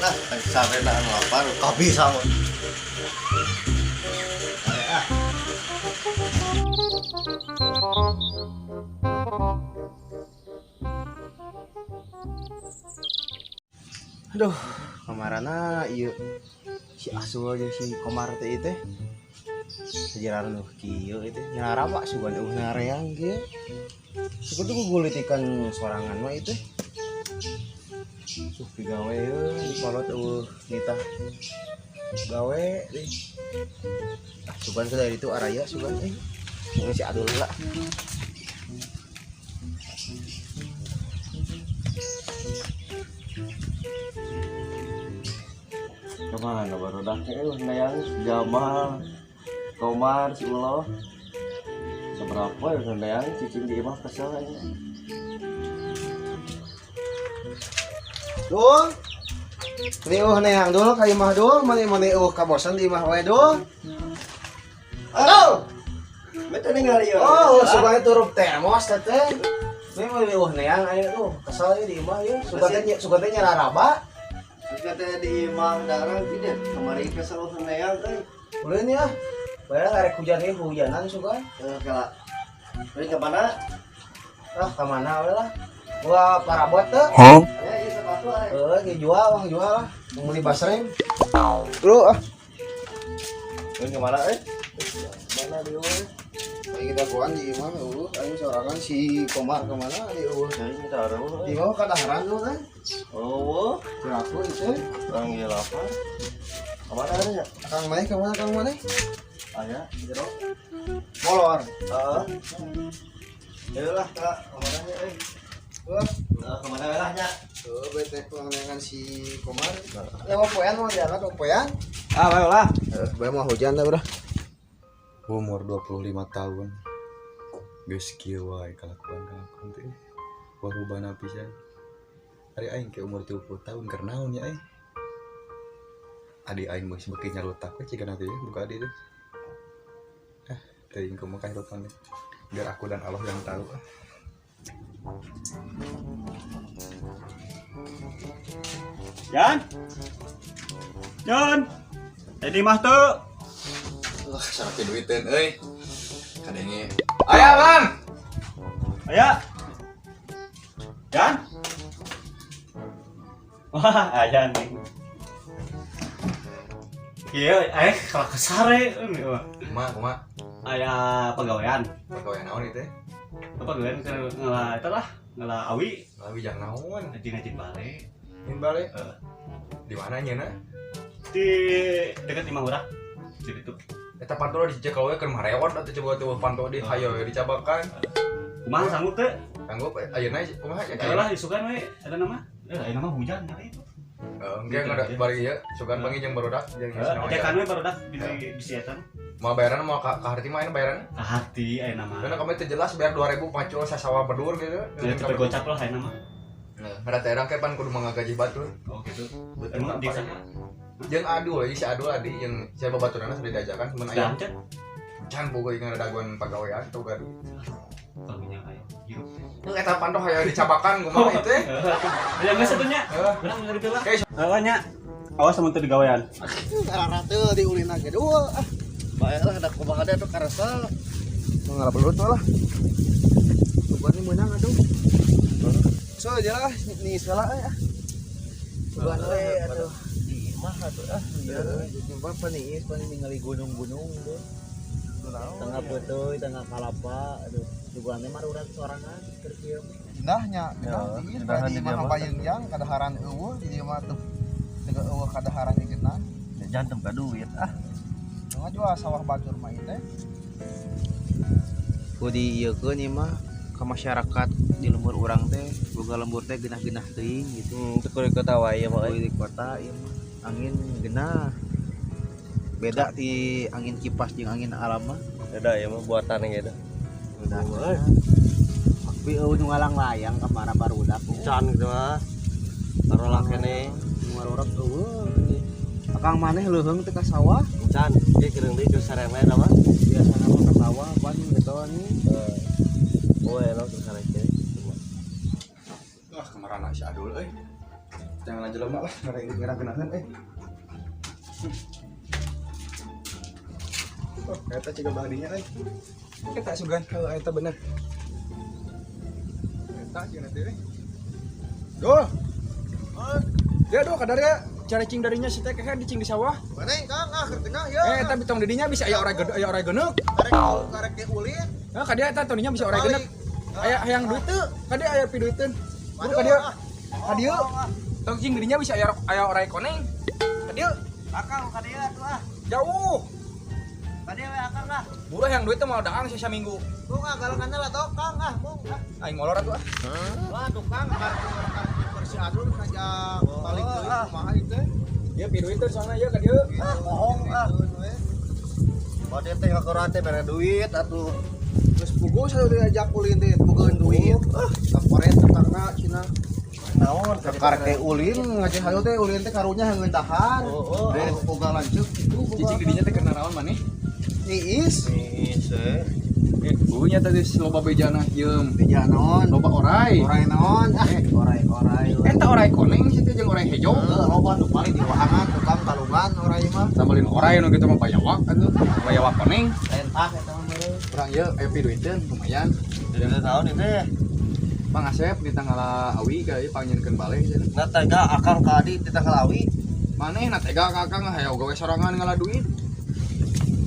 Ah, sarena anu lapar, kopi sama. Ah. Aduh, kamarana ieu si Asul jeung si Komar teh ieu teh. Sejarah nu kieu ieu teh nyaraba sugan eueuh nareang kieu. Sugan tuh gugulitikan sorangan mah ieu teh. Suh digawe eueuh dipalot eueuh nitah gawe deui. Ah, sugan teh dari itu araya sugan euy. Mun si Adul lah. Kemana baru dah nayang Jamal, Komar, si Ulo. Seberapa ya nayang cicing di imah kesel aja. Dul. Ini eueuh neang dul ka imah dul, mani eueuh kabosan di imah wae dul. Aduh. Betul ningali ya. Oh, sugan turup termos teh. Ini mah eueuh neang ayo tuh, kesel ieu di imah ieu. Sugan teh nyararaba. Kata di imah darang tidak kemarin kesel neang euy. Ulin ya. Bayar arek hujan ieu hujanan sugan. Eh kala. Ulin ke mana? Ah, ka mana we lah. Gua parabot teh. Ya ieu sepatu arek. Heeh, ge jual, bang jual lah. Mau beli basreng. Bro, ah. Ulin ke mana euy? Mana dia euy? Lagi dagoan di imah eueuh, aing sorangan si Komar ke mana di eueuh. Jadi kita areuh. Di imah kadaharan lu kan. Oh, Kira aku itu. orang ieu lapar. Kemana ada ya? Kang maneh ke mana Kang maneh? Aya, jero. Molor. Heeh. Ya lah, Kak, kemana nya euy? Wah, Nah, kemana lah nya? tuh bete pengen si Komar. Ya mau poean mau diangkat mau poean. Ah, bae lah. Bae mau hujan dah, Bro. Umur 25 tahun. Geus kieu wae kalakuan-kalakuan teh. Warubana pisan. Ari aing ke umur 30 tahun keur naon ya aing? Adi aing geus beuki nyarutak we cigana teh buka adi teh. Ah, teuing kumaha kahirupan teh. Biar aku dan Allah yang tahu. Ah. Jan. Jan. Jadi mah tuh. Wah, sarake duiteun euy. Kadenge. Aya, Bang. Aya. Jan. Wah, aya nih. Iya, kalau kesare Kumaha, kumaha? Aya pegawaian. Pegawaian naon ieu teh? Pegawaian keur ngela eta lah, ngela awi, Awi jang naon? ngajin bale. Ngajin bale? Di mana nyeuna? Di dekat imah urang. Di situ. Eta panto dicekel we keur marewot atuh coba tuh panto di hayo we dicabakan. Kumaha sanggup teh? Sanggup ayeuna kumaha ya? Ayo lah isukan we eta nama. Ayeuna mah hujan kali itu. Engke ngada bari ieu sugan panggih jeung barudak jeung Ajakan we barudak bisi eta. Mau bayaran mau ka harti mah ayeuna bayaran? Ka harti ayeuna mah. Karena kami teu jelas bayar 2000 pacul sasawa bedur gitu. Ya cepet gocap lah ayeuna mah. Nah, rata erang kayak pan kudu mangagaji batur. Oh gitu. Emang di sana jeung Adul, si Adul adi yang saya babaturana sudah diajakan cuman aya. Can boga ingat daguan pagawean tuh gaduh. Kagunya aya hirup. Heeh, eta panto hayang dicabakan kumaha itu teh. Ya geus atuh nya. Urang ngerti lah. Heeh nya. Awas mun teu digawean. Rarate diulina ge dua. Ah, Bae lah da kumaha teh atuh karasa. Mau ngalah belut lah. Sugan ini menang atuh. So aja lah nih salah euy ah. Sugan we atuh. Di imah atuh ah. Iya, jumpa paniis pani ningali gunung-gunung tuh. Tengah peuteui, tengah kalapa, aduh. Sugan teh marurat sorangan keur kieu. Indahnya, indah tiis di imah bayeng-yang kadaharan eueuh di dieu mah tuh. Teu eueuh kadaharan ieu. Jangan ka duit ah. Tengah jual sawah batur mah ieu teh. Ku diieukeun ieu mah ka masyarakat di lembur urang teh, boga lembur teh genah-genah teuing gitu. Teu kudu kota wae ieu mah. Di kota ieu mah angin genah. Beda ti angin kipas jeung angin alam mah. Beda ieu mah buatan gitu. Udah. Tapi eueuh nu ngalang-layang ka para barudak. Can gitu mah. Parolak keneh. Nu ngarorak eueuh. Akang maneh leuheung teh ka sawah? Can, ieu keureung deui keur sareme eta mah. Biasana mah ka sawah pan gitu nih. Oh, elok keur sareme. Wah, kemarin si Adul euy. Jangan Neangan jelema lah, mere ngerang-genahan eh. Oh, eta ciga bahadinya euy. Eta sugan, heuh eta bener. Eta jeung teh. Dul. Dia dul kadarnya cara cing darinya si teh kehe dicing di sawah. Mana Kang ah keur tengah ya. Eh, eta bitong didinya bisa aya orai gede, aya orai geneuk. Karek karek ge ulin. Nah, kadia eta toninya bisa orai geneuk. Aya hayang duit teu, kadia aya piduiteun. Buru kadia. Kadia. Tong cing didinya bisa aya aya orai koneng. Kadia. Akang kadia atuh ah. Jauh. Kadia we akang ah. Buru hayang duit teh mau daang sisa minggu. Bung ah galenganna lah tok Kang ah bung. Aing molor atuh ah. Wah tukang karek si Adul ngajak balik deui kumaha ieu teh. Ieu piduiteun soalna ieu ka dieu. Ah bohong ah. Bade teh ngakoran teh mere duit atuh. Geus puguh satu diajak ulin teh puguheun duit. Ah, laporan tetangga cenah. Naon Karek teh ulin ngajak hayu teh ulin teh karunya heungeun dahar. Oh, oh. Boga lanceuk kitu boga. Cicing didinya teh keur naraon maneh? Iis. Iis eh. Punya tadi loba bejana yeum. Beja naon? Loba orai. Orai naon? Ah, orai-orai. Eta orai koneng sih teh jeung orai hejo. Heuh, loba nu paling di wahangan tukang kalungan orai mah. Sambalin orai nu kitu mah bayawak atuh. Bayawak koneng. Lain tah eta mah meureun. Urang ieu aya piduiteun lumayan. Jadi naon ieu teh? Mang Asep di tanggal awi ka ieu pangnyieunkeun bale cenah. Na tega akang ka adi di tanggal awi. Maneh na tega ka akang hayo gawe sorangan ngala duit.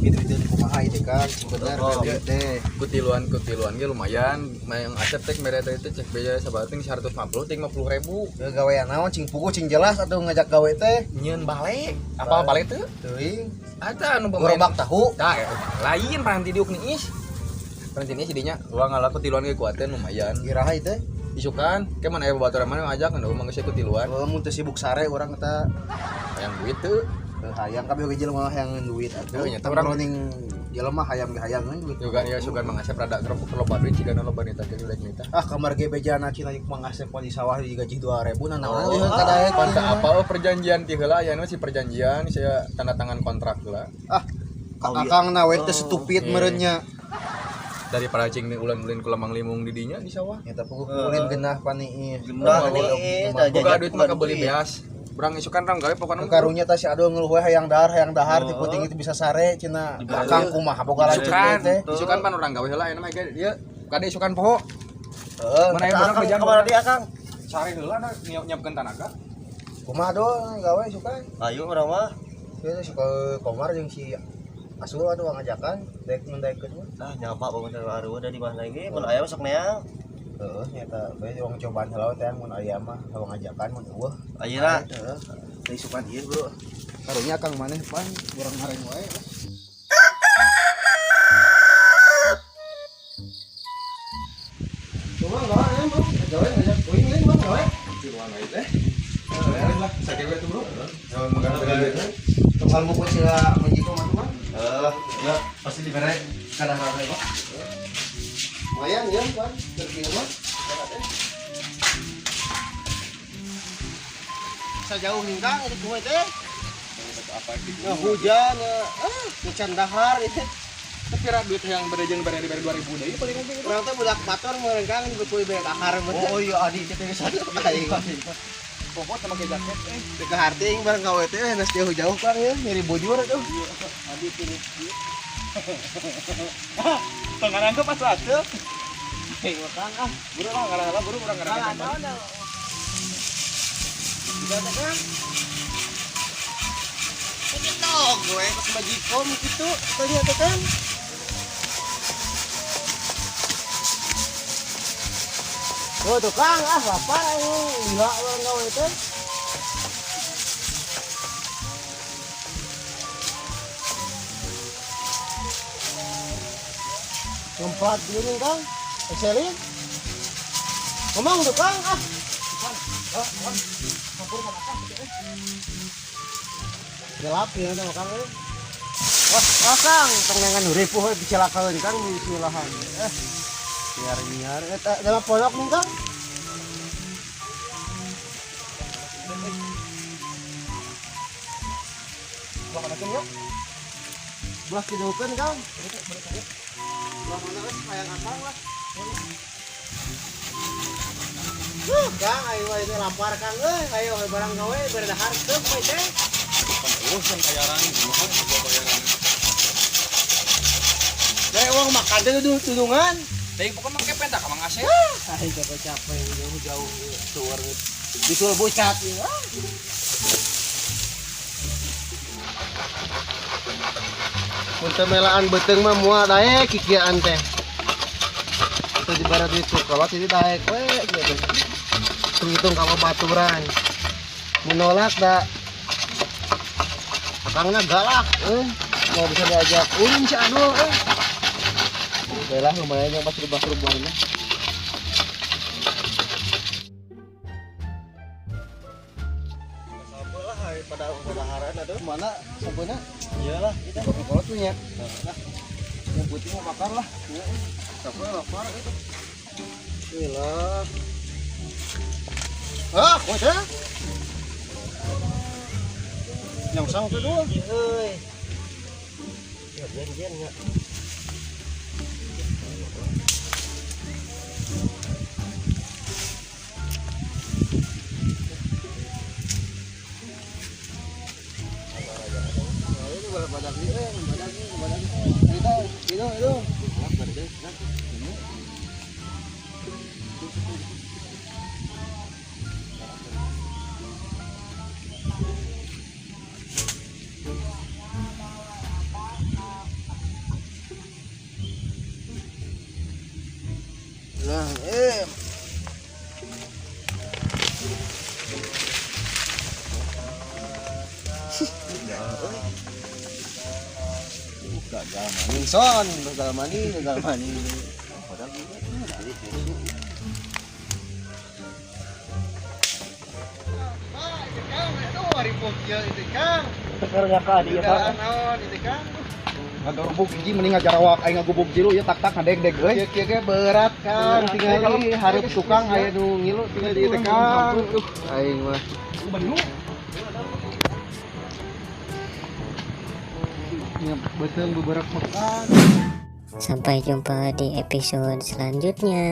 Piduiteun kumaha ieu teh Kang? Bener Oh, duit teh. Kutiluan-kutiluan ge lumayan. Mang Asep teh mere teh cek beja sabating 150 ting 50.000. Heuh gawean naon cing puguh cing jelas atuh ngajak gawe teh. Nyieun bale. Apa bale teu? Teuing. Eta anu pemain. Gerobak tahu. Tah, lain paranti diuk niis. Paranti niis dinya. Urang ngalah kutiluan ge kuateun lumayan. Iraha ieu teh. Isukan, ke mana aya babaturan mana ngajak nu mah geus kutiluan. Heuh mun teu sibuk sare urang eta Hayang duit teu. hayang kabeh oge jelema hayang duit atuh. Heuh, nyata urang. Ning jelema hayang ge hayangeun duit. Juga ya sugan Mang Asep rada kerupuk loba duit jigana loba nita ge rek nita. Ah kamar ge bejana cina Mang Asep di sawah digaji 2000 nah naon ieu kadaek. Pan teu apa oh, perjanjian ti heula aya si perjanjian saya tanda tangan kontrak heula. Ah kakang na we teu stupid meureun nya. Daripada cing ulan-ulin ku lemang limung di dinya di sawah. Nyata puguh ulin genah paniis. Genah niis. Boga duit mah kabeli beas. Urang isukan urang gawe pokona Karunya teh si Adul ngeluh we hayang dahar ti puting itu bisa sare cenah. Akang kumaha boga lanceuk teh. Isukan pan urang gawe heula ayeuna mah ge ieu kade isukan poho. Heeh. Mana aya barang Akang bejaan kamana di akang? Sare heula da nyiapkeun tanaga. Kumaha Dul gawe suka? Ayo urang mah. Ieu suka Komar jeung si Asul atuh ngajakan daek mendaekeun mah. Ah nyapa bangun dari udah di mana lagi mun aya sok neang. Heeh, nyata bae wong cobaan heula teh mun aya mah wong ngajakan mun eueuh. Ayeuna Heeh. Teh isukan ieu, Bro. Karunya Kang maneh pan urang ngareng wae. Coba gawe ya, Bro. Gawe ngajak uing lain Bang gawe. Tiluan wae teh. Lain lah, sakewe tuh, Bro. Jalan makan duit. Tunggal muku sila menjitu mah mah. Heeh, ya pasti dibere kadang-kadang Pak. Lumayan ya, Pan. Keur mah. Sajauh hingga ini kumaha teh? Apa Nah, hujan, ah, hujan dahar itu. Tapi ra duit yang bere jeung bere dibere 2000 deui paling oge. Urang teh budak batur meureun Kang betul bere dahar Oh iya adi teh geus Aing. Pokok sama kayak jaket eh. Teu kaharti aing bareng gawe teh geus jauh-jauh Kang ya, nyeri bujur atuh. Adi pilih. Tong nganggep atuh atuh. Hei, Kang ah, buru lah ngalah buru urang ngarang. Bisa teh Kang. Dog gue pas majikom gitu tanya teh Kang. Oh tukang ah lapar aing lila urang gawe teh. Ngempat dulu nih Kang. Excelin. Ngomong tuh Kang ah. Gelap ya tuh Kang. Wah, wah Kang, tengengan hurip we dicelakaeun Kang di silahan. Nyiar-nyiar eta dalam pondok nih Kang. Belah mana ya? Belah kidukeun Kang. Belah mana geus hayang akang lah. Kang, ayo ayo lapar Kang euy, ayo barang gawe berdahar teu we teh. Pan urusan bayaran kumaha coba bayaran. Teh uang makan teh tudungan. Teuing pokokna mah kepen tah ka Mang Asep. Aing capek-capek jauh-jauh keluar bisul bucat ieu. Mun teu melaan beuteung mah moal daek kikiaan teh. Itu di barat itu kalau ini daek we gitu. Hitung-hitung ka baturan. Menolak da akangna galak euy. Nggak bisa diajak ulin si Adul euy. Udah lah lumayan yang pas rubah-rubah ini. Sampeu lah pada udaharan aduh mana sampeuna? Iyalah, kita kolot tuh nya. Nah, yang putih mau bakar lah. Sampeu lapar itu. Iyalah. Ah, kok teh? Yang sang tuh dua. Euy. Ya biar nya. Nah, gagal maning son, gagal maning, gagal maning. Padahal Ngagubuk hiji mending ngajarawak aing ngagubuk jilu ieu tak-tak ngadeg-deg euy. Kieu ge berat Kang, tingali hareup tukang aya nu ngilu tingali teh Kang. Aing mah. Beuteung beberapa makan. Sampai jumpa di episode selanjutnya.